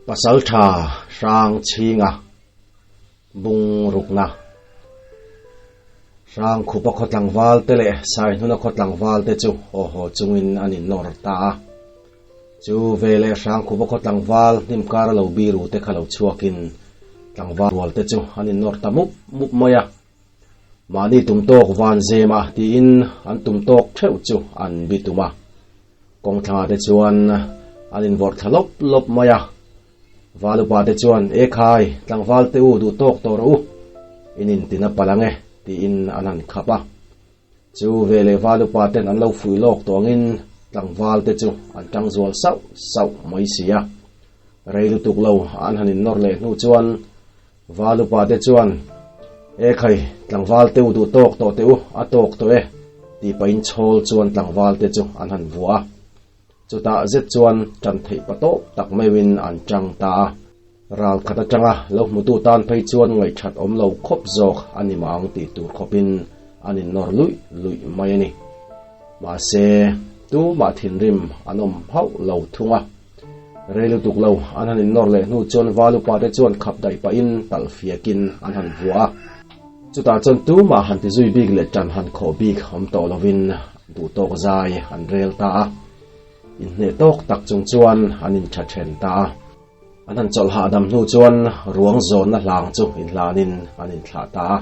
Pasaltha hrang chhinga bung rukna Hrang khupa khaw tlangval te leh Saihnuna khaw tlangval te chu haw haw chungin an innawr ta a. Chu veleh hrang khupa khaw tlangval hnim kara lo biru te kha lo chhuakin tlangval rual te chu an innawr ta mup mup mai a. Mahni tum tawk van zema tiin an tum tawk theuh chu an bi tum a. Kawng thlangah te chuan an invawrh thla lawp lawp mai a. Val upa te chuan, E khai, tlangval te u duh tawk tawh rawh u, in intin a palh ang e, tiin an han khap a. Chu veleh val upa ten an lo fuih lawk tawh angin tlangval te chu an tang zual sauh sauh mai si a. Rei lutuk lo an han innawr leh hnu chuan Val upa te chuan, E khai, tlangval te u duh tawk tawh teh u, a tawk tawh e, tih pahin chhawl chuan tlangval te chu an han vuah a. Chutah zet chuan tan theih pa tawp tak meuhin an tang ta a. Ral khat atanga lo hmutu tan phei chuan ngaihthat awm lo khawp zawk a ni mah ang tih tur khawpin an innawr luih luih mai a ni. Mahse, tumah thinrim an awm hauh lo thung a. Rei lutuk lo, an han innawr leh hnu chuan val upa te chuan khap daih pahin talh fiakin an han vuah a. Chutah chuan tumah han ti zui bik leh tan han khawh bik awm tawh lovin duhtawk zai an rel ta a. Inhneh tawk tak chung chuan an intha then ta a. An han chawlh hahdam hnu chuan ruang zawnna hlang chu inhlanin an inthlah ta a.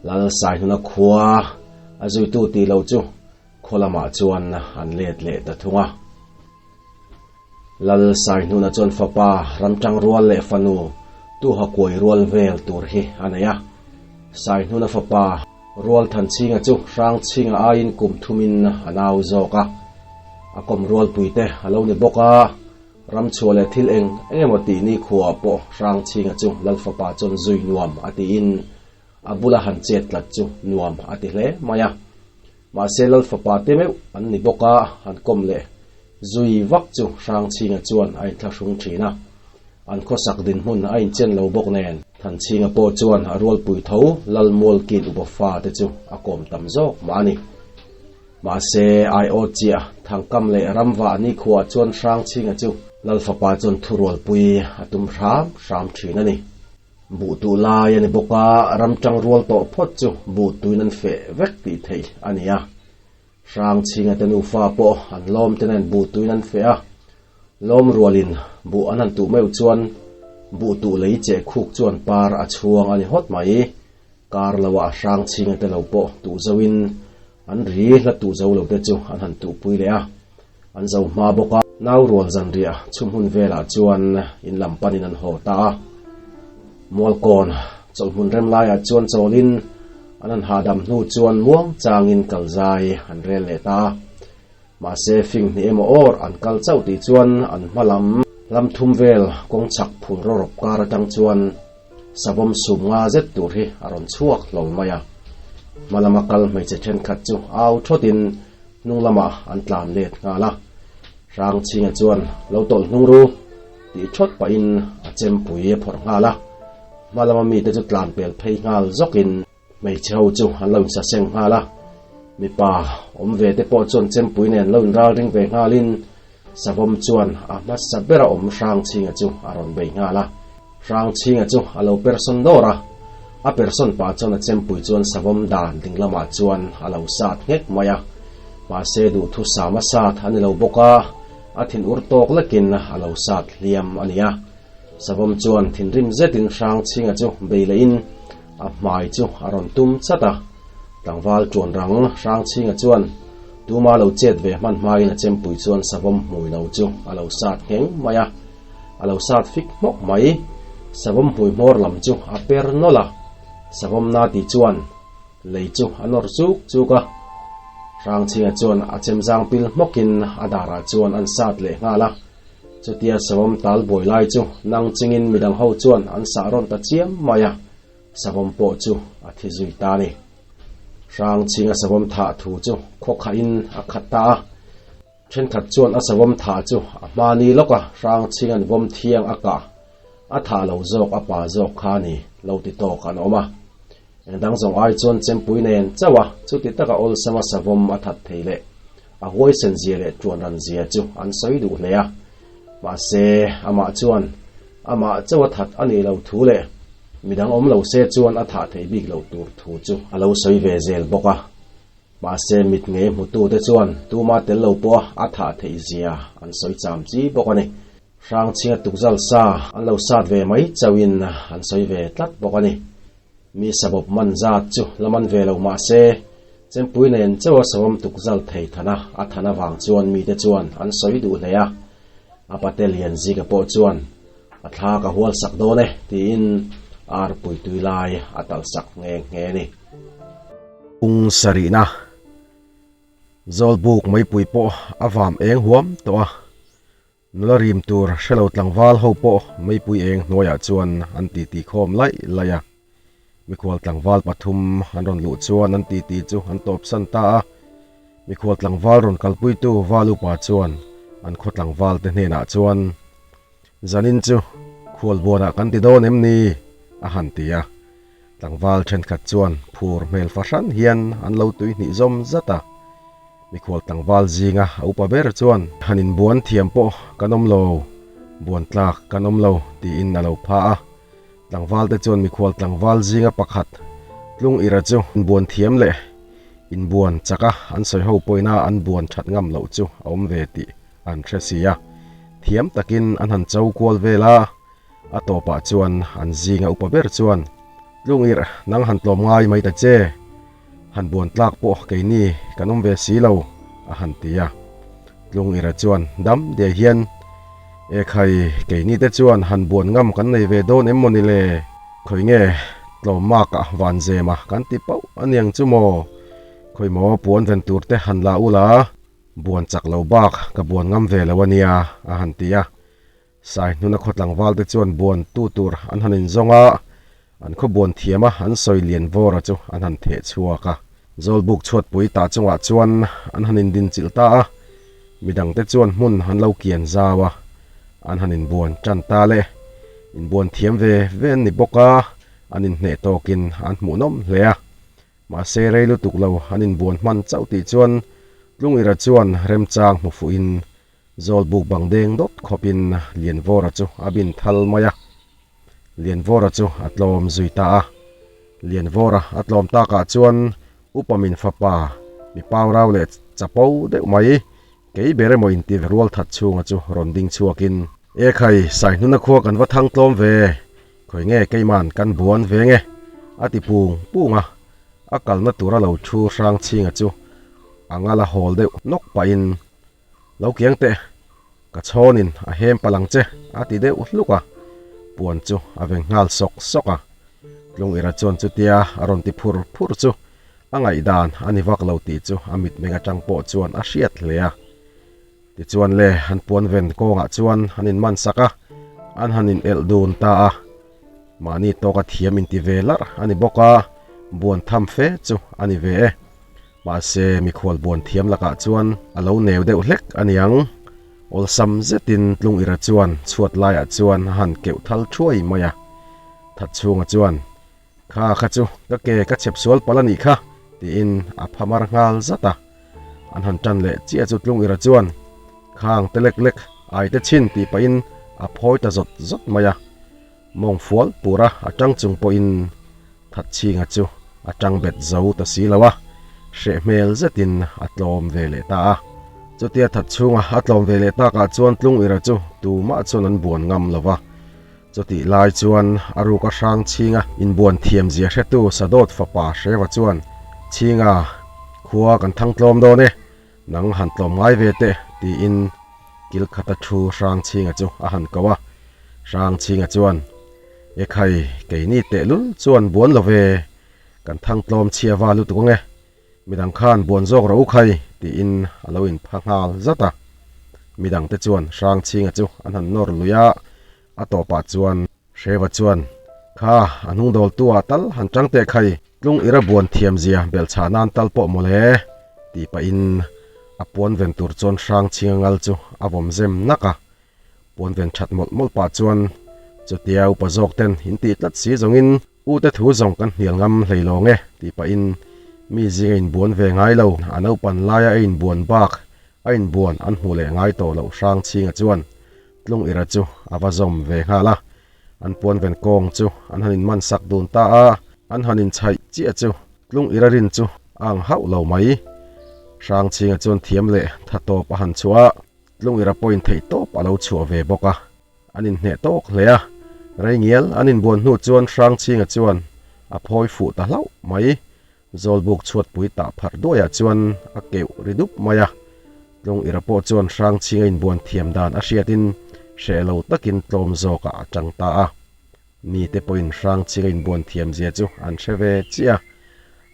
Lal Saihnuna khua a zuitu tih loh chu khaw lamah chuan an let leh ta thung a. Lal Saihnuna chuan fapa ramtang rual leh fanu tuha kuai rual vel tur hi a nei a. Saihnuna fapa rual Thanchhinga chu Hrangchhinga aiin kum thumin a nau zawk a. A kawm rualpuite a lo ni bawk a, ramchhuah leh thil eng eng emaw tih nikhuaah pawh Hrangchhinga chu Lal fapa chuan zui nuam a tiin a bula han chet tlat chu nuam a ti hle mai a. Mahse Lal fapa te meuh an ni bawk a, han kawm leh zui vak chu Hrangchhinga chuan a inthlahrung thin a. An khawsak dinhmun a inchen lo bawk nen Thanchhinga pawh chuan a rualpui tho Lal Mualkin upa fa te chu a kawm tam zawk mah a ni. Mahse aiawt chiah Thangkam leh Ramvah nikhuaah chuan Hrangchhinga chu Lal fapa chuan thurualpui a tum hram hram thin a ni. Buh tuh lai a ni bawk a, ram tang rual tawh phawt chu buh tuin an feh vek tih theih a ni a. Hrang chhinga te nufa pawh an lawm te nen buh tuin an feh a, lawm rualin buh an han tuh meuh chuan buh tuh lei cheh khuk chuan par a chhuang a ni hawt mai. Kar loah hrang chhinga te lo pawh tuh zoin an ri hla tuh zo lo te chu an han tuhpui leh a. An zo hma bawk a, nau rual zanriah chhum hun velah chuan in lam panin an haw ta a. Mualkawn chawlhmun rem laiah chuan chawlin an han hahdam hnu chuan muang changin kal zai an rel leh ta a. Mahse fing hnih emaw awr an kal chauh tih chuan an hma lam lam thum vel kawng chhak phul rawrawp kar atang chuan savawm sum nga zet tur hi a rawn chhuak hlawl mai a. Hma lama kal hmeichhe thenkhat chu au thawtin Hnung lamah an tlan let nghal a, Hrangchhinga chuan lo tawlh hnung ru tih thawt pahin a chempui a phawrh nghal a, hma lama mite chu tlan pel phei nghal zawkin hmeichhe ho chu an lo insaseng nghal a, mipa awm ve te pawh chuan chempui nen lo inral ring ve nghalin Savawm chuan a hmasa bera awm Hrangchhinga chu a rawn bei nghal a. Hrangchhinga chu a lo persawn dawr a, a persawn pah chuan a chempui chuan Savawm dan ding lamah chuan a lo sat nghek mai a. Mahse duhthu sam a sat a ni lo bawk a, a thin ur tawk lekin a lo sat hliam a ni a. Savawm chuan thinrim zetin Hrangchhinga chu bei lehin A hmai chu a rawn tum chat a, tlangval ṭuan rang Hrangchhinga chuan tuma lo chet ve hman hmain a chempui chuan savawm hmui lo chu a lo sat ngheng mai a, a lo sat fik hmawk mai. Savawm hmui hmawr lam chu a per nawlh a, savawm na ti chuan lei chu a nawr chuk chuk a. Hrangchhinga chuan a chemzang pil hmawkin a darah chuan an sat leh nghal a. Chutia savawm tal buai lai chu nang chingin midang ho chuan an sah rawn ta chiam mai a, savawm pawh chu a thi zui ta a ni. Hrang chhinga savawm thah thu chu khaw khahin a khat ta a, thenkhat chuan a savawm thah chu a hma ni lawk a, hrang chhinga'n vawm thiang a kah a thah lo zawk a pa zawk kha a ni lo ti tawk an awm a. Engdang zawng ai chuan chempui nen chauh a, chuti taka awlsama savawm a that thei leh a huaisen zia leh tuan ran zia chu an sawi duh hle a. Mahse, amah chuan. Amah chauh a that a nih loh thu leh midang awm lo se chuan a thah theih bik loh tur thu chu a lo sawi ve zel bawk a. Mahse mit ngei hmutute chuan tuma tel lo pawha a thah theih zia an sawi cham chi bawk a ni. Hrangchhinga tukzal sa an lo sat ve mai chauhin an sawi ve tlat bawk a ni. Mi sabawp man zat chu la man ve lo mah se, Chempui nen chauha sawm tukzal thei thana a than avang chuan mite chuan an sawi duh hle a. A pate lian zika pawh chuan a thla ka hual sak dawn e tiin ar puitui lai a talh sak nghe nghe a ni. Pung sarihna Zawlbuk meipui pawh a vam eng huam tawh a. Nula rim tur hrelo tlangval ho pawh meipui eng hnuaiah chuan an titi khawm laih laih a. Mikhual tlangval pathum an rawn luh chuan an titi chu an tawpsan ta a. Mikhual tlangval rawn kalpuitu val upa chuan an khaw tlangval te hnenah chuan, Zanin chu khualbuanah kan ti dawn em ni? a han ti a. Tlangval thenkhat chuan phur hmel fahran hian an lo tui hnih zawm zat a. Mikhual tlangval zinga a upa ber chuan, Han inbuan thiam pawh kan awm lo, buan tlak kan awm lo, tiin a lo pha a. Tlangval te chuan mikhual tlangval zinga pakhat tlung ira chu inbuan thiam leh inbuan chaka an sawi ho pawina an buan that ngam loh chu a awm ve tih an hre si a. Thiam takin an han cho kual vel a. A tawpah chuan an zinga upa ber chuan, Tlungirh, nang han tlawm ngai mai ta che. Han buan tlak pawh keini kan awm ve si lo, a han ti a. Tlungirha chuan dam diai hian, E khai, keini te chuan han buan ngam kan nei ve dawn em maw ni le? Khawi nge tlawm makah van zema kan ti pauh a niang chu maw? Khawi maw puan ven tur te han la ula, buan chak lo bak ka buan ngam ve lo a nia, a han ti a. Saihnuna khaw tlangval te chuan buan tu tur an han inzawng a, an khaw buan thiam a an sawi lian vawra chu an han theh chhuak a. Zawlbuk chhuatpui tah chungah chuan an han indin chilh ta a, midang te chuan hmun an lo kian zau a, an han inbuan tan ta le. Inbuan thiam ve ve an ni bawk a, an inhneh tawkin an hmuhnawm hle a. Mahse rei lutuk lo an inbuan hman chauh tih chuan Tlungira chuan remchang hmu fuhin Zawlbuk bang deng dawt khawpin Lianvawra chu a bin thal mai a, Lianvawra chu a tlawm zui ta a. Lianvawra a tlawm takah chuan Upa min fapa mi paurau leh chapo deuh mai, kei ber emaw inti rual that chhunga chu rawn ding chhuakin, E khai, Saihnuna khua kan va thang tlawm ve, khawi nge keiman kan buan ve nge? a ti pung pung a, a kalna tura lo thu hrang chhinga chu a ngal a hawl deuh nawk pahin, Lo kiang teh, ka chhawnin a hem palh ang che, a ti deuh hluk a, puan chu a veng nghal sawk sawk a. Tlungira chuan chutia a rawn ti phur phur chu a ngaihdan a ni vak lo tih chu a mitmeng atang pawh chuan a hriat hle a. Tichuan le, an puan ven kawngah chuan an inman sak a, an han inelh dun ta a. Mahni tawka thiam inti ve larh a ni bawk a, buan tham fe chu a ni ve e. Mahse, mikhual buan thiam lakah chuan a lo neu deuh hlek a niang. Awlsam zetin Tlungira chuan chhuat laiah chuan a han keuh thal thuai mai a. Thatchhunga chuan, Kha kha chu ka ke ka chhep sual palh a nih kha, tiin a pha mar nghal zat a. An han tan leh chiah chu Tlungira chuan, Khang te lek lek, ai te chhin tih pahin a phawi ta zawt zawt mai a. Mawng fual pura a tang chung pawhin Thatchhinga chu a tang bet zo ta si lo a, hreh hmel zetin a tlawm ve leh ta a. Chutia Thatchhunga a tlawm ve leh takah chuan Tlungira chu tumah chuan an buan ngam lo va. Chutih lai chuan a ruka hrang chhinga inbuan thiam zia hretu Sadawt fapa Hreva chuan, Chhinga, khua kan thang tlawm dawn e, nang han tlawm ngai ve teh, tiin kil khata thu hrang chhinga chu a han ko a. Hrang chhinga chuan, E khai, keini tehlul chuan buan lo ve, kan thang tlawm chhia va lutuk ange, Midang khan buan zawk rawh u khai, tiin a lo inpha nghal zat a. Midangte chuan Hrangchhinga chu an han nawr lui a, a tawpah chuan Hreva chuan, Kha, a hnung dawltu ah tal han tang teh khai, tlung ira buan thiam zia belhchhah nan tal pawh mawle, tih pahin a puan ven tur chuan Hrangchhinga ngal chu a vawm zem nak a. Puan ven that mawlh mawlh pah chuan chutia upa zawk ten in tih tlat si zawngin U te thu zawng kan hnial ngam hlei lawng e tih pahin mi zinga inbuan ve ngai lo, a naupan laia a inbuan bak a inbuan an hmuh leh ngai tawh loh Hrangchhinga chuan Tlungira chu a va zawm ve nghal a. An puanven kawng chu an han inman sak dun ta a, an han inchhaih chiah chu tlung ira rin chu a ang hauh lo mai. Hrangchhinga chuan thiam leh tha tawp a han chhuah a, tlung ira pawhin theih tawp a lo chhuah ve bawk a, an inhneh tawk hle a. Rei ngial an inbuan hnu chuan Hrangchhinga chuan a phawi fuh ta hlauh mai. Zawlbuk chhuatpui tah pharh duaiah chuan a keuh ri dup mai a, Tlung ira pawh chuan Hrangchhinga inbuan thiam dan a hriatin hreh lo takin tlawm zawkah a tang ta a. Mite pawhin Hrangchhinga inbuan thiam zia chu an hre ve chiah a,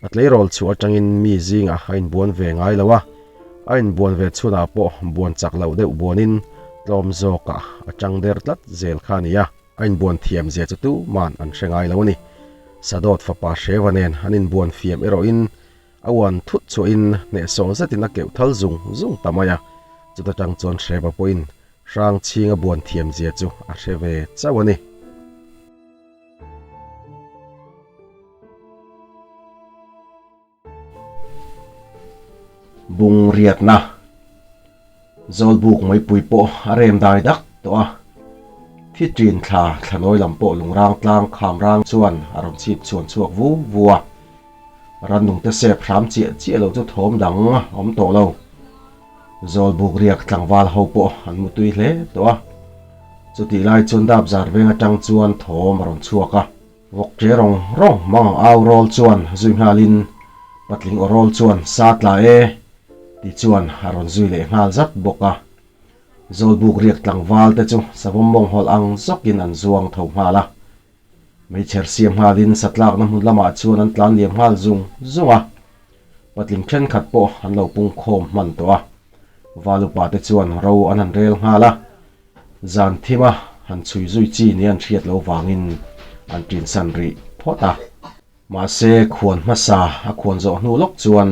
a tleirawl chhuah atangin mi zingah a inbuan ve ngai lo a, a inbuan ve chhunah pawh buan chak loh deuh buanin tlawm zawkah a tang der tlat zel kha a ni a. A inbuan thiam zia chu tuman an hre ngai lo a ni. Sadawt fapa Hreva nen an inbuan fiam erawhin a uan thut chhuahin hnehsawh zetin a keuh thal zung zung ta mai a. Chuta tang chuan Hreva pawhin Hrangchhinga buan thiam zia chu a hre ve chauh a ni. Bung riatna Zawlbuk meipui pawh a rem dai dak tawh a, thi ṭin thla thlanawi lam pawh lungrang tlang kham rang chuan a rawn chhip chhuan chhuak vu vu a, rannungte sep hram chiah chiah lo chu thawm dang awm tawh lo. Zawlbuk riak tlangval ho pawh an mutui hle tawh a, chutih lai chuan dap zar veng atang chuan thawm a rawn chhuak a. Vawk ṭe rawng rawng mang au rawl chuan zui nghalin patling aw rawl chuan sa tla e ti chuan a rawn zui leh nghal zat bawk a. Zawlbuk riak tlangval te chu savawm mawng hawlh ang zawkin an zuang tho nghal a. Meichher siam nghalin satlakna hmun lamah chuan an tlan liam nghal zung zung a. Patling thenkhat pawh an lo pung khawm hman tawh a. Valupa te chuan ro an han rel nghal a. Zan thima han chhui zui chi ni an hriat lo vangin an ṭinsan rih phawt a. Mahse, khuan hmasa a khuan zawh hnu lawk chuan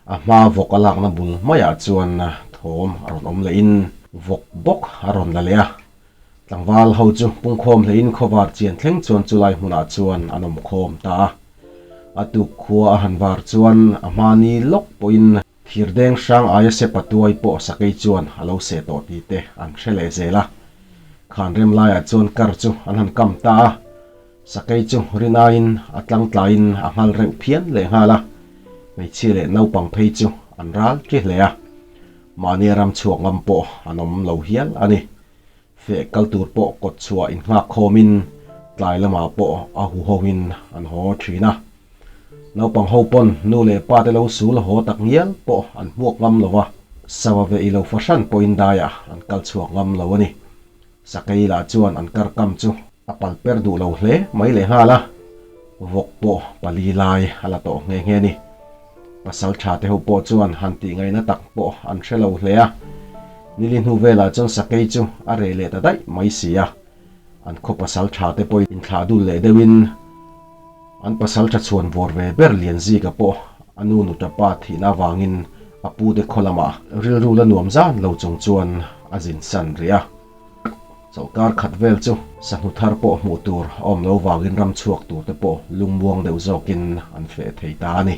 a hma vawk a lakna bul maiah chuan thawm a rawn awm lehin vawk bawk a rawn la leh a. Tlangval ho chu pungkhawm hlein khawvar chian thleng chuan chulai hmunah chuan an awm khawm ta a. A tuk khua a han var chuan a hma ni lawk pawhin Thirdeng hrang aia se patuai pawh sakei chuan a lo seh tawh tih te an hre leh zel a. Khan rem laiah chuan kar chu an han kam ta a, sakei chu rinaiin a tlangtlaiin a nghal reuh phian leh nghal a, hmeichhia leh naupang phei chu an ral ṭi hle a, mahnia ram chhuak ngam pawh an awm lo hial a ni. Feh kal tur pawh kawt chhuah innghak khawmin tlai lamah pawh a huhoin an haw thin a. Naupang ho pawn nu leh pa te lo sul haw tak ngial pawh an hmuak ngam lo va, sava ve ilo fahran pawhin daiah an kal chhuak ngam lo a ni. Sakei lah chuan an kar kam chu a pal per duh lo hle mai lehnghal a, vawk pawh pali lai a la tawh nghe nghe a ni. Pasal tha te ho pawh chuan han tih ngaihna tak pawh an hre lo hle a, nili hnu velah chuan sakei chu a reh leh ta daih mai si a, an khaw pasal tha te pawhin inthlah dul leh deuhin an pasal tha chhuan vawr ve ber Lianzika pawh a nu nuta pa thihna avangin a pu te khaw lamah rilru la nuam zan lo chung chuan a zin san rih a. Chawlhkar khat vel chu sahnu thar pawh hmuh tur a awm lo vangin ram chhuak tur te pawh lungmuang deuh zawkin an feh thei ta a ni.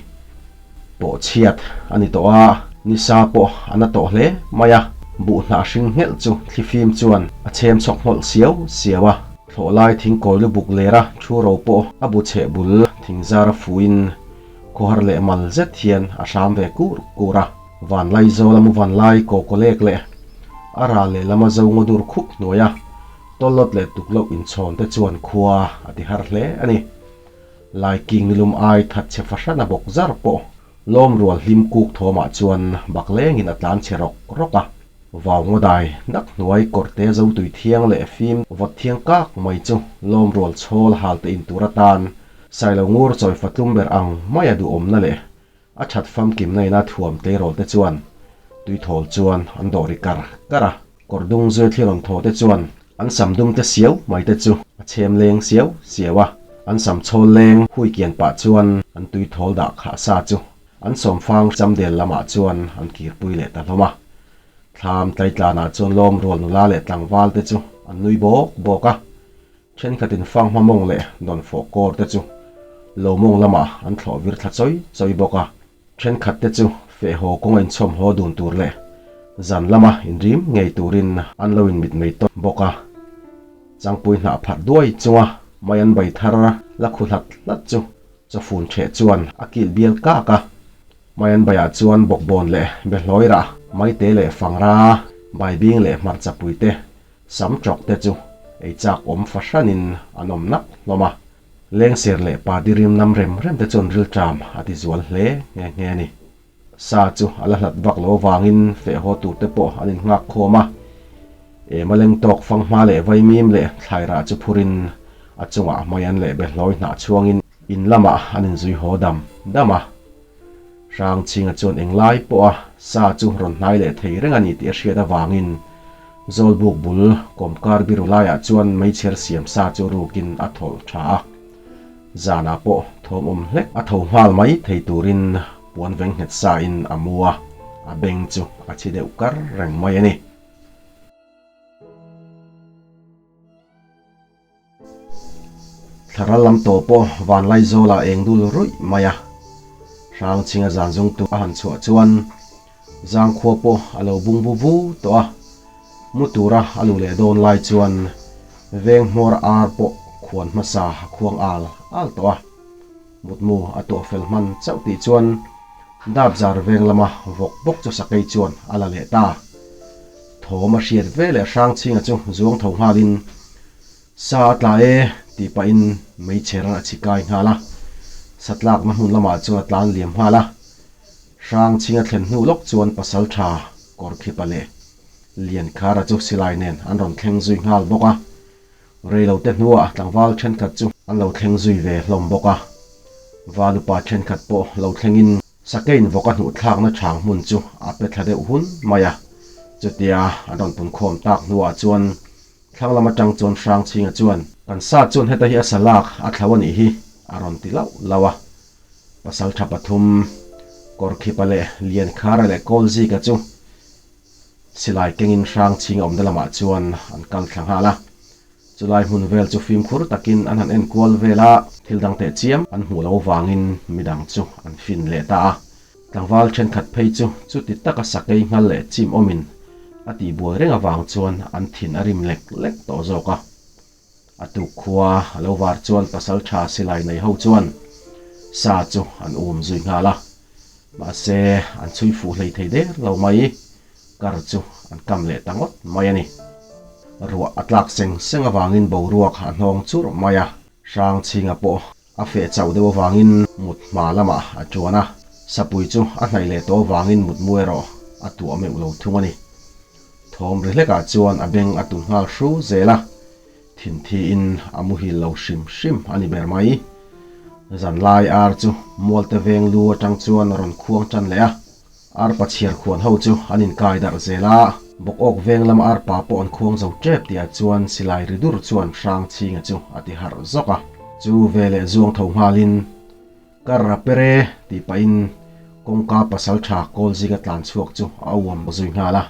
Pawh chhiat a ni tawh a, nisa pawh a na tawh hle mai a, buh hnah hring nghelh chu thlifim chuan a chhem chhawk nghawlh siau siau a, thlawh lai thingkawi lu buk lera thu ro pawh a bu chheh bul thingzar a fuin khawhar leh mal zet hian a hram ve kur kur a. Vanlai zawl a mu vanlai kawkawlek leh a ral leh lama zo ngaw dur khup hnuai a, tawlawt leh tukloh inchhawn te chuan khua a ti har hle a ni. Laiking nilum ai that chhe fahran a bawk zar pawh lawm rual hlim kuk thawmah chuan bak lengin a tlan chhe rawk rawk a. Vau ngaw dai dak hnuai kawrte zo tui thiang leh fim vawt thiang kak mai chu lawm rual chhawl hal te in tur atan sailo ngur chawi fatlum ber ang maia duhawmna leh A that famkimna ina thuam tleirawl te chuan tuithawl chuan an dawh ri kar kar a, kawr dung zui thli rawn thaw te chuan an sam dum te siau mai te chu a chhem leng siau siau a, an sam chhawl leng hui kian pah chuan an tuithawl dah khah sa chu an sawmfang chamdel lamah chuan an kirpui leh ta hlawm a. Thlam tlaitlanah chuan lawm rual nula leh tlangval te chu an nui bawk bawk a. Thenkhatin fang hma mawng leh dawn fawh kawr te chu lo mawng lamah an thlawh vir thla chawi chawi bawk a, thenkhat te chu feh haw kawnga inchhawm haw dun tur leh zan lama inrim ngei turin an lo inmit mai tawp bawk a. Changpui hnah pharh duai chunga mai an bai thar la khu hlat hlat chu chawfun ṭheh chuan a kilh bial kak a. Mai an baiah chuan bawkbawn leh behlawi rah, maite leh fangra, baibing leh hmarcha puite, sam ṭawk te chu ei chak awm fahranin an awm nak hlawm a. Lengser leh party rim nam rem rem te chuan rilṭam a ti zual hle nghe nghe a ni. Sa chu a la hlat vak lo avangin feh haw tur te pawh an innghak khawm a. Ema leng tawk fanghma leh vaimim leh thlai rah chu phurin a chungah hmai an leh behlawi hnah chhuangin in lamah an inzui haw dam dam a. Hrangchhinga chuan englai pawha sa chu rawn hnai leh thei reng a ni tih a hriat avangin Zawlbuk bul kawmkar biru laiah chuan meichher siam sa chu rukin a thawlh tha a. Zanah pawh thawm awm hlek a tho nghal mai thei turin puan veng nghet sa in a mu a, a beng chu a chhi deuh kar reng mai a ni. Thlaral lam tawh pawh Vanlaizawla eng dul ruih mai a, Hrangchhinga zan zungtu a han chhuah chuan Zangkhua pawh a lo bung vu vu tawh a, mu tura a luh leh dawn lai chuan veng hmawr ar pawh khuan hmasa a khuang al al tawh a, mutmu a tuah fel hman chauh tih chuan dap zar veng lama vawk bawk chu sakei chuan a la leh ta. Thawm a hriat ve leh Hrangchhinga chu zuang tho nghalin, Sa a tla e, tih pahin meichher a chhi kai nghal a, sa tlakna hmun lamah chuan a tlan liam nghal a. Hrangchhinga thlen hnu lawk chuan pasal tha Kawrkhipa leh Liankhara chu silai nen an rawn thleng zui nghal bawk a. Reilote hnuah tlangval thenkhat chu an lo thleng zui ve hlawm bawk a. Valupa thenkhat pawh lo thlengin Sakein vawk a hnuh thlakna chhang hmun chu a pe thla deuh hun mai a. Chutia an rawn punkhawm tak hnuah chuan thlang lam atang chuan Hrangchhinga chuan, Kan sa chuan heta hi a sa lak a thlo a nih hi, a rawn ti lauh lauh a. Pasaltha pathum, Kawrkhipa leh Liankhara leh Kawlzika chu silai kengin Hrangchhinga awmna lamah chuan an kal thla nghal a. Chulai hmun vel chu fimkhur takin an han enkual vel a, thil dang teh chiam an hmuh lo vangin midang chu an fin leh ta a. Tlangval thenkhat phei chu chuti taka sakei nghal leh chim awmin a tihbuai reng avang chuan an thin a rim lek lek tawh zawk a. A tuk khua a lo var chuan pasaltha silai nei ho chuan sa chu an um zui nghal a, mahse an chhui fuh hlei thei der lo mai. Kar chu an kam leh ta ngawt mai a ni. Ruah a tlak seng seng avangin boruak a hnawng churh mai a, Hrangchhinga pawh a feh chauh deuh avangin mut hma lamah a tuan a, sapui chu a hnaih leh tawh avangin mutmu erawh a tuah meuh lo thung a ni. Thawm ri hlekah chuan a beng a tun nghal hru zel a, Thinthiin a muhil lo hrim hrim a ni ber mai. Zanlai ar chu Mualte veng lu atang chuan a rawn khuang tan leh a, Arpa chhiar khuan ho chu an inkai darh zel a, Bawkawk veng lama arpa pawh an khuang zo tep tihah chuan silai ri dur chuan Hrangchhinga chu a ti harh zawk a. Chu veleh zuang tho nghalin, Kar a per e, tih pahin kawngka pasaltha Kawlzika tlan chhuak chu a uam zui nghal a.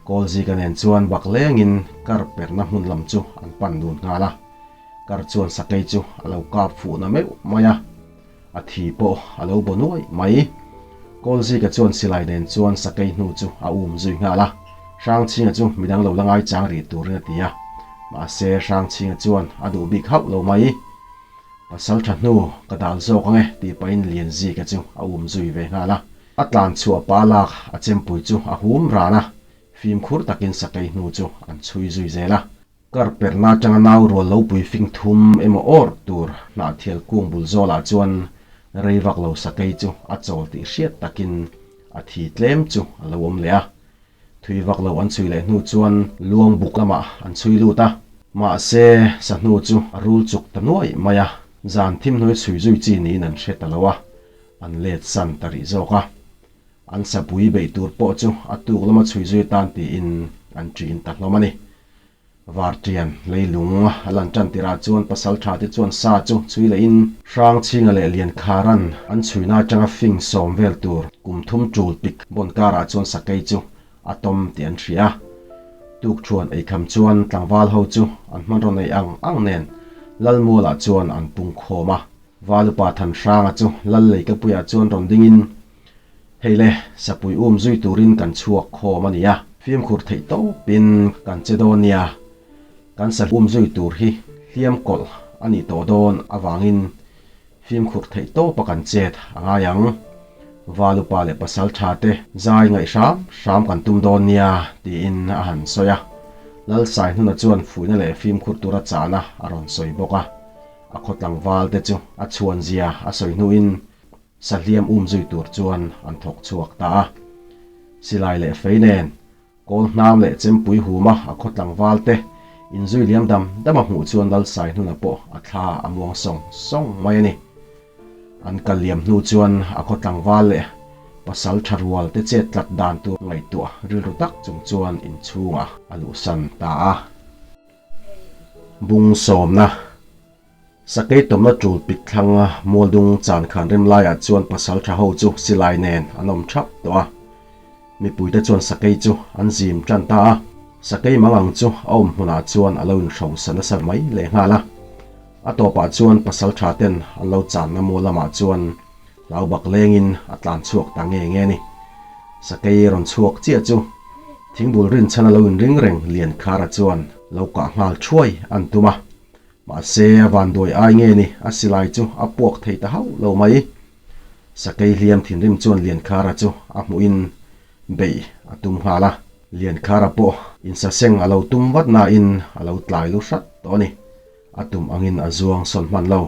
Kawlzika nen chuan bak lengin kar perna hmun lam chu an pan dun nghal a. Kar chuan sakei chu a lo kap fuhna meuh mai a. A thi pawh a lo baw nuaih mai. Kawlzika chuan silai nen chuan sakei hnu chu a um zui nghal a. Hrangchhinga chu midang lo la ngaichang rih turin a ti a. Mahse Hrangchhinga chuan a duh bik hauh lo mai. Pasal tha hnu ka dal zawk ang e tih pahin Lianzika chu a um zui ve nghal a. A tlan chhuah pa lak a chempui chu a hum ran a, fimkhur takin sakei hnu chu an chhui zui zel a. Kar perna atanga nau rual lo pui fing thum emaw awr tur hnahthial kung bul zawlah chuan rei vak lo sakei chu a chawl tih hriat takin a thi tlem chu a lo awm leh a. Thui vak lo an chhui leh hnu chuan luang buk lamah an chhui lut a. Mahse, sa hnu chu a rul chuk ta nuai mai a, zan thim hnuai chhui zui chi niin an hre ta lo a, an let san ta rih zawk a. An sapui beih tur pawh chu a tuk lama chhui zui tan tiin an ṭin ta hlawm a ni. Varṭian leilung a lan ṭan tirah chuan pasalṭha te chuan sa chu chhui lehin Hrangchhinga leh Liankharan an chhuina aṭanga fing sawm vel tur kum thum ṭul pik bawn karah chuan sakei chu a tawm tih an hria. Tukṭhuan eikham chuan tlangval ho chu an hmanraw nei ang ang nen Lalmualah chuan an pung khawm a. Valupa Thanhranga chu Lal Leikapuiah chuan rawn dingin, Hei le, sapui um zui turin kan chhuak khawm a nia. Fimkhur theih tawpin kan che dawn nia. Kan sa um zui tur hi hliam kawlh a nih tawh dawn avangin fimkhur theih tawpa kan chet a ngai ang. Valupa leh pasal tha te zai ngaih hram hram kan tum dawn nia tiin a han sawi a. Lalsaihnuna chuan fuihna leh fimkhur tura chahna a rawn sawi bawk a. A khaw tlangval te chu a chhuan zia a sawi hnuin sahliam um zui tur chuan an thawk chhuak ta a. Silai leh fei nen Kawl hnam leh chempui huma a khaw tlangval te inzui liam dam dam a hmuh chuan Lalsai hnuna pawh a thla a muang sawng sawng mai a ni. An kal liam hnu chuan a khaw tlangval leh pasal tha rual te chet tlat dan tur ngaihtuah rilru tak chung chuan inchhungah a luhsan ta a. Bung sawmna Sakei tawmna tul pit thlang Mualdung chan khan rem laiah chuan pasal tha ho chu silai nen an awm thap tawh a. Mipuite chuan sakei chu an zim tan ta a, sakei mang ang chu a awm hmunah chuan a lo inhrosa nasa mai lehnghal a. A tawpah chuan pasal tha ten an lo channa mual lamah chuan hlau bak lengin a tlan chhuak ta nge nge a ni. Sakei rawn chhuak chiah chu thingbul rinchhan a lo inring reng Liankhara chuan lo kah nghal thuai an tum a. Mahse, a vanduai ai nge ni, a silai chu a puak thei ta hauh lo mai. Sakei hliam thinrim chuan Liankhara chu a hmuhin beih a tum nghal a. Liankhara pawh insaseng a lo tum vat nain a lo tlai lu hrat tawh a ni. A tum angin a zuang sawn hman lo.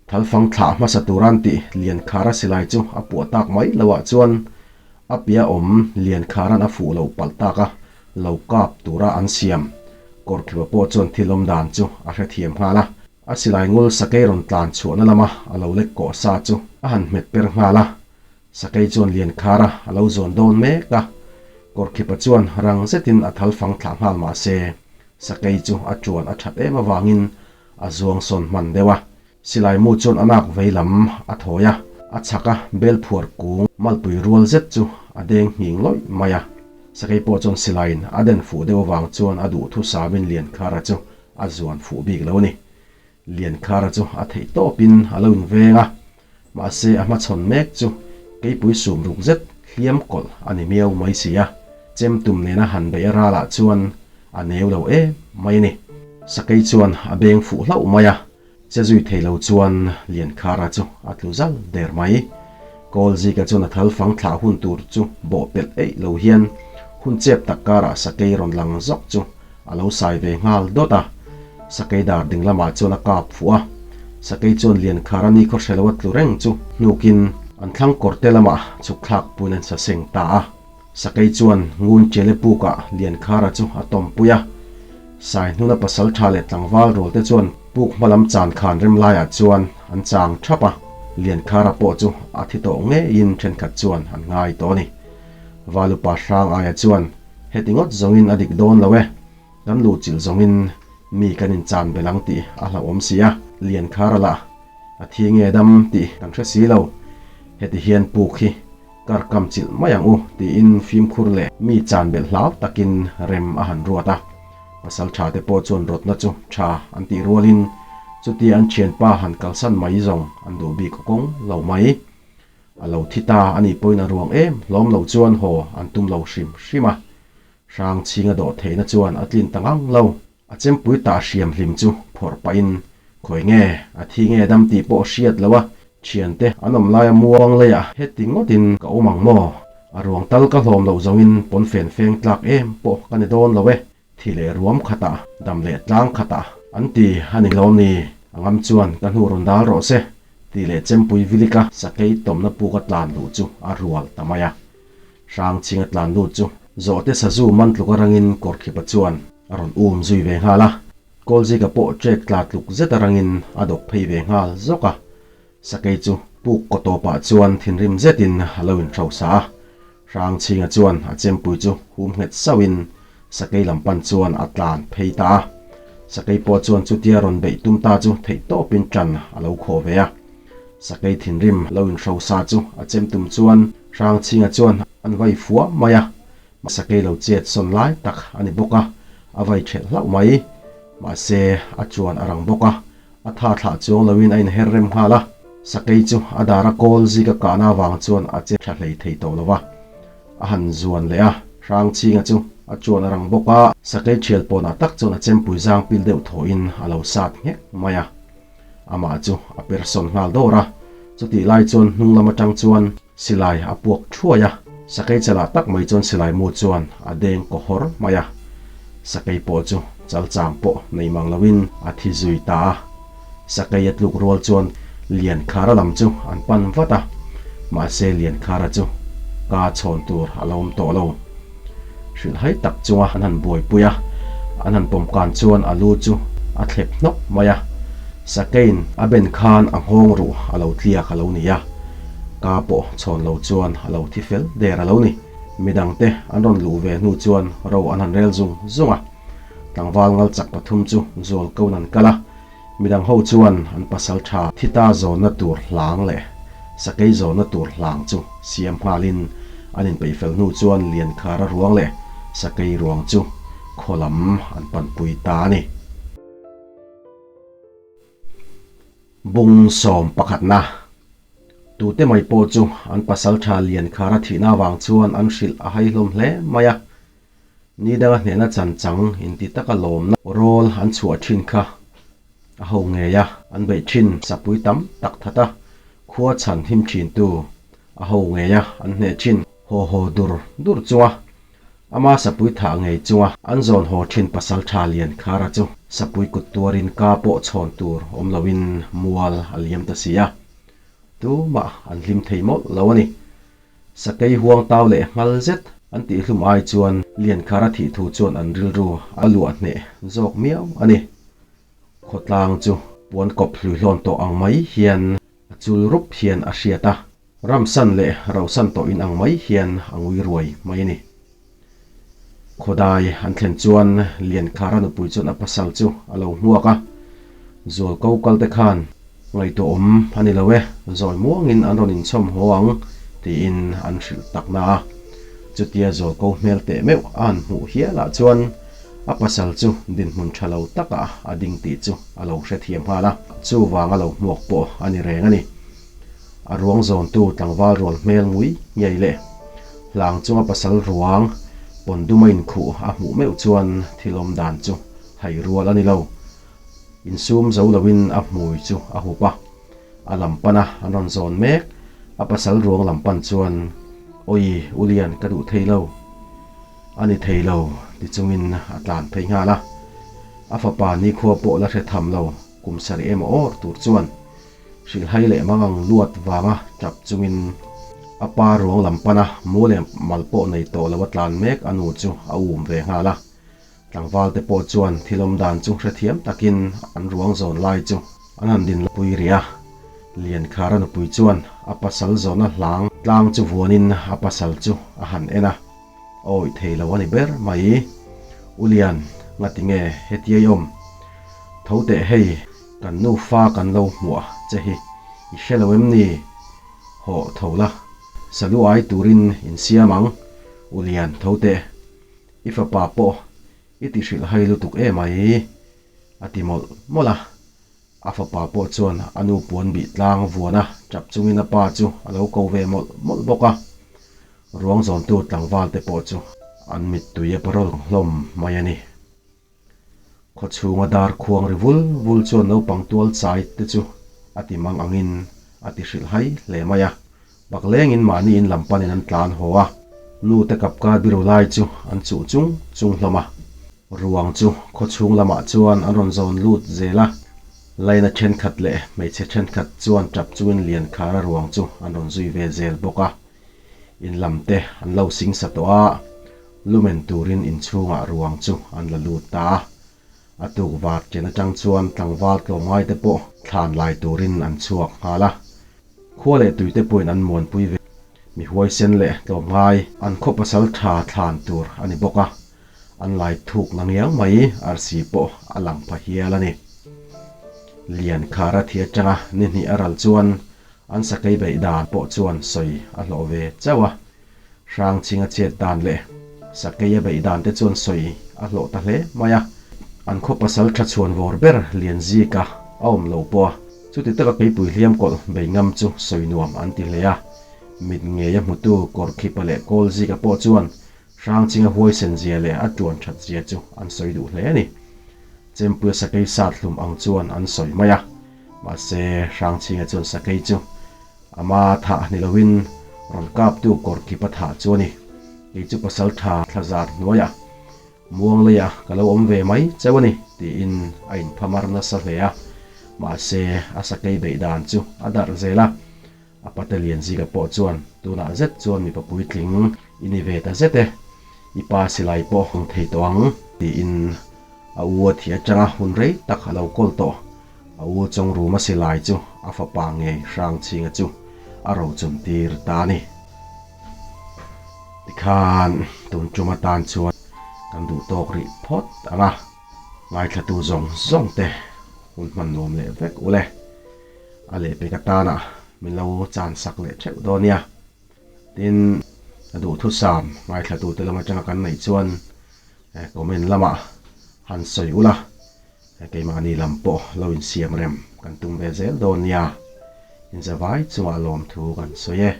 Thalfang thlah hmasa turan tih Liankhara silai chu a puah tak mai loah chuan a piah awm Liankharan a fuh lo palh tak a, lo kap tura an siam. Kawrkhipa pawh chuan thil awm dan chu a hrethiam nghal a. A silai ngul sakei rawn tlan chhuahna lama a lo lek kawh sa chu a han hmet per nghal a. Sakei chuan Liankhara a lo zawn dawn mek a. Kawrkhipa chuan rang zetin a thalfang thlah nghal mah se, sakei chu a tuan a that em avangin a zuang sawn hman deuh a. Silai mu chuan a nak vei lam a thawi a, a chhak a bel phuar kung malpui rual zet chu a deng nghing lawih mai a. Sakei pawh chuan silaiin a den fuh deuh avang chuan a duh thusamin Liankhara chu a zuan fuh bik lo a ni. Liankhara chu a theih tawpin a lo inveng a, mahse a hmachhawn mek chu keipui sum ruk zet hliam kawlh a ni miau mai si a, chem tum nena han beih a ralah chuan a neu lo em mai a ni. Sakei chuan a beng fuh hlauh mai a, che zui thei lo chuan Liankhara chu a tlu zal der mai. Kawlzika chuan a thal fang thlah hun tur chu bawh pelh eih lo hian hun chep tak karah sakei rawn lang zawk chu a lo sai ve nghal dawt a. Sakei dar ding lamah chuan a kap fuh a. Sakei chuan Liankhara ni khaw hre lo a tlu reng chu hnukin an thlang kawr te lamah chhuk thlak puin an sa seng ta a. Sakei chuan ngun chele pukah Liankhara chu a tawmpui a. Saihnuna pasal tha leh tlangval rual te chuan puk hma lam chan khan rem laiah chuan an chang thap a, Liankhara pawh chu a thi tawh ngeiin thenkhat chuan an ngai tawh a ni. Valupa hrang aia chuan heti ngawt zawngin a dik dawn lo e, kan luhchilh zawngin mi kan inchan belh ang tih a hlauhawm si a, Liankhara lah a thi nge dam tih kan hre si lo, heti hian puk hi Kar kam chilh mai ang u, tiin fimkhur leh mi chan belh hlau takin rem a han ruat a. Pasal tha te pawh chuan rawtna chu tha an tih rualin chutia an thianpa han kalsan mai zawng an duh bik kawng lo mai. A lo thi ta a nih pawhin a ruang em hlawm lo chuan haw an tum lo hrim hrim a. Hrang chhinga dawh theihna chuan a tlin ta ngang lo. A chempui tah hriam hlim chu phawrh pahin, Khawi nge, a thi nge dam tih pawh hriat lo a, thiante an awm laia muang leiah heti ngawtin ka awm ang maw? A ruang tal ka hlawm loh zawngin pawnfen feng tlak em pawh ka ni dawn lo e, thi leh ruam khatah, dam leh tlang khatah an ti a ni lawm ni? A ngam chuan ka hnu rawn dal rawh se, tih leh chempui vilika sakei tawmna puka tlan luh chu a rual ta mai a. Hrangchhinga tlan lut chu zawhte sazu man tluk a rangin Kawrkhipa chuan a rawn um zui ve nghal a. Kawlzika pawh trek tla tluk zet a rangin a dawk phei ve nghal zawk a. Sakei chu puk kaw tawpah chuan thinrim zetin a lo inhrosa a. Hrangchhinga chuan a chempui chu hum nghet sauhin sakei lam pan chuan a tlan phei ta a. Sakei pawh chuan chutia rawn beih tum ta chu theihtawpin tan a lo khawh ve a. Sakei thinrim lo inhrosa chu a chem tum chuan Hrangchhinga chuan an vai fua mai a, Sakei lo chet sawn lai tak a ni bawk a, a vai thelh hlauh mai. Mahse, a chuan a rang bawk a, a tha thlah chuang loin a inher rem nghal a. Sakei chu a dar a kawl zika kahna avang chuan a che tha hlei thei tawh lo va, a han zuan leh a, Hrangchhinga chu. A chuan a rang bawk a, sakei thial pawnah tak chuan a chempui zang pil deuh thawhin a lo sat nghek mai a. Amah chu a per sawn nghal dawr a, chutih lai chuan hnung lam atang chuan silai a puak thuai a, sakei chalah tak mai chuan silai mu chuan a deng kaw hawr mai a, sakei pawh chu chal chang pawh nei mang loin a thi zui ta a. Sakei a tluk rual chuan Liankhara lam chu an pan vat a, mahse Liankhara chu ka chhawn tur a lo awm tawh lo. Hrilhhai tak chunga an han buaipui a, an han pawm kan chuan a lu chu a thlep hnawk mai a, Sakeiin a ben khan a nghawng ruh a lo tliak a lo ni a, ka pawh chhawn lo chuan a lo thi fel der a lo ni. Midangte an rawn luh ve hnu chuan ro an han rel zung zung a. Tlangval ngal chak pathum chu zual ko nan kal a, midang ho chuan an pasal tha thi ta zawnna tur hlang leh sakei zawnna tur hlang chu siam nghalin an inpeih fel hnu chuan Liankhara ruang leh sakei ruang chu khaw lam an panpui ta a ni. Bung sawm pakhatna, Tute mai pawh chu an pasal tha Liankhara thihna avang chuan an hrilh a hai hlawm hle mai a. Ni danga hnehna chan chang inti taka lawmna rawl an chhuah thin kha a ho ngei a, an beih thin sapui tam tak that a, khua chhan him thin tu a ho ngei a, an hneh thin haw haw dur dur chunga ama sapui thah ngei chunga an zawn haw thin pasal tha lian khara chu sapui kut tuarin ka pawh chhawn tur awm loin mual a liam ta si a, tumah an hlim thei mawlh lo a ni. Sakei huang tau leh nghal zet an tihhlum ai chuan Liankhara thih thu chuan an rilru a luah hneh zawk miau a ni. Khawtlang chu puan kawp hluihlawn tawh ang mai hian a chul rup hian a hriat a, ramsan leh rohsan tawh in ang mai hian a ngui ruai mai a ni. Khawdai an thlen chuan Liankhara nupui chuan a pasal chu a lo hmuak a, Zualko kal te khan ngaihtuahawm a ni lo e, zawi muangin an rawn inchhawm haw ang tiin an hrilh tak na a. Chutia Zualko hmel teh meuh a han hmuh hialah chuan a pasal chu dinhmun tha lo takah a ding tih chu a lo hrethiam nghal a, chuvang a lo hmuak pawh a ni reng a ni. A ruang zawntu tlangval rual hmel ngui ngei leh hlang chunga pasal ruang pawn duma inkhuh a hmuh meuh chuan thil awm dan chu hai rual a ni lo. Insum zo loin a hmui chu a hup a, a lam pana an rawn zawn mek. A pasal ruang lam pan chuan, Awi, U Lian ka duh thei lo. A ni thei lo, ti chungin a tlan phei nghal a. A fapa nikhua pawh la hre tham lo, kum sarih emaw awr tur chuan. Hrilhhai leh mangang luat vanga tap chungin a pa ruang lam pana mu leh mal pawh nei tawh lo a tlan mek a nu chu a um ve nghal a. Tlangval te pawh chuan thil awm dan chu hrethiam takin an ruang zawn lai chu an han din pui rih a. Liankhara nupui chuan a pasal zawna hlang tlang chu vuanin a pasal chu a han en a. A awih thei lo a ni ber mai. U Lian, ngati nge hetia i awm? Tho teh hei, kan nufa kan lo hmuah che hi i hre lo em ni? Hawh tho la, salu ai turin insiam ang. U Lian, tho teh, i fapa pawh i ti hrilh hai lutuk emai, a ti mawlh mawlh a. A fapa pawh chuan a nu puan bih tlang vuan a, tap chungin a pa chu a lo ko ve mawlh mawlh bawk a. Ruang zawntu tlangval te pawh chu an mittui a parawl hlawm mai a ni. Khaw chhunga dar khuang ri vul vul chuan naupang tual chai te chu a ti mang angin a ti hrilh hai hle mai a. Baklengin mahni in lam panin an tlan haw a, nu te kap kar biru lai chu an chuh chung chung hlawm a. Ruang chu khaw chhung lamah chuan an rawn zawn lut zel a, laina thenkhat leh hmeichhe thenkhat chuan tap chungin Liankhara ruang chu an rawn zui ve zel bawk a. In lam te an lo sing sa tawh a, lumen turin inchhungah ruang chu an la lut ta a. A tuk var chen atang chuan tlangval tlawmngai te pawh thlan lai turin an chhuak nghal a. Khua leh tui te pawhin an muanpui ve. Mi huaisen leh tlawmngai an khaw pasal tha thlan tur a ni bawk a, an lai thuk na ngiang mai arsi pawh a lang pha hial a ni. Lian khar a thi atanga ni hnih a ral chuan an sakei beih dan pawh chuan sawi a hlawh ve chauh a. Hrangchhinga chet dan leh Sakeia beih dan te chuan sawi a hlawh ta hle mai a. An khaw pasal tha chhuan vawr ber Lianzika a awm lo pawh a, chuti taka keipui hliam kawlh bei ngam chu sawi nuam an ti hle a. Mit ngei a hmutu Kawrkhipa leh Kawlzika pawh chuan. Hrangchinga huaisen zia leh a tuan that zia chu an sawi duh hle a ni. Chempuia sakei sat hlum ang chuan an sawi mai a, mahse Hrangchinga chuan sakei chu ama thah ni loin rawn kaptu kawr kip a thah chu a ni. Kei chu pasal tha thla zat hnuaiah Muangleia ka lo awm ve mai cheu a ni tiin a inphamar nasa hle a, mahse a sakei beih dan chu a darh zel a. A pate Lianzika pawh chuan tunah zet chuan mipa puitling i ni ve ta zet e, i pa silai pawh hung thei tawh ang tiin a u a thih atanga hun rei tak a lo kawl tawh. A u Chawngruma silai chu a fapa ngei Hrangchhinga chu a rochun tir ta a ni. Tikhan tun tum atan chuan kan duh tawk rih phawt ang a, ngaithlatu zawng zawng te hun hman nuam leh vek ule. A lehpek atana min lo chan sak leh theuh dawn nia. Tin, a duhthusam ngaithlatute lam atanga kan neih chuan comment lamah han sawi ula, keimahni lam pawh lo insiam rem kan tum ve zel dawn nia. Inzavai chungah lawmthu kan sawi e.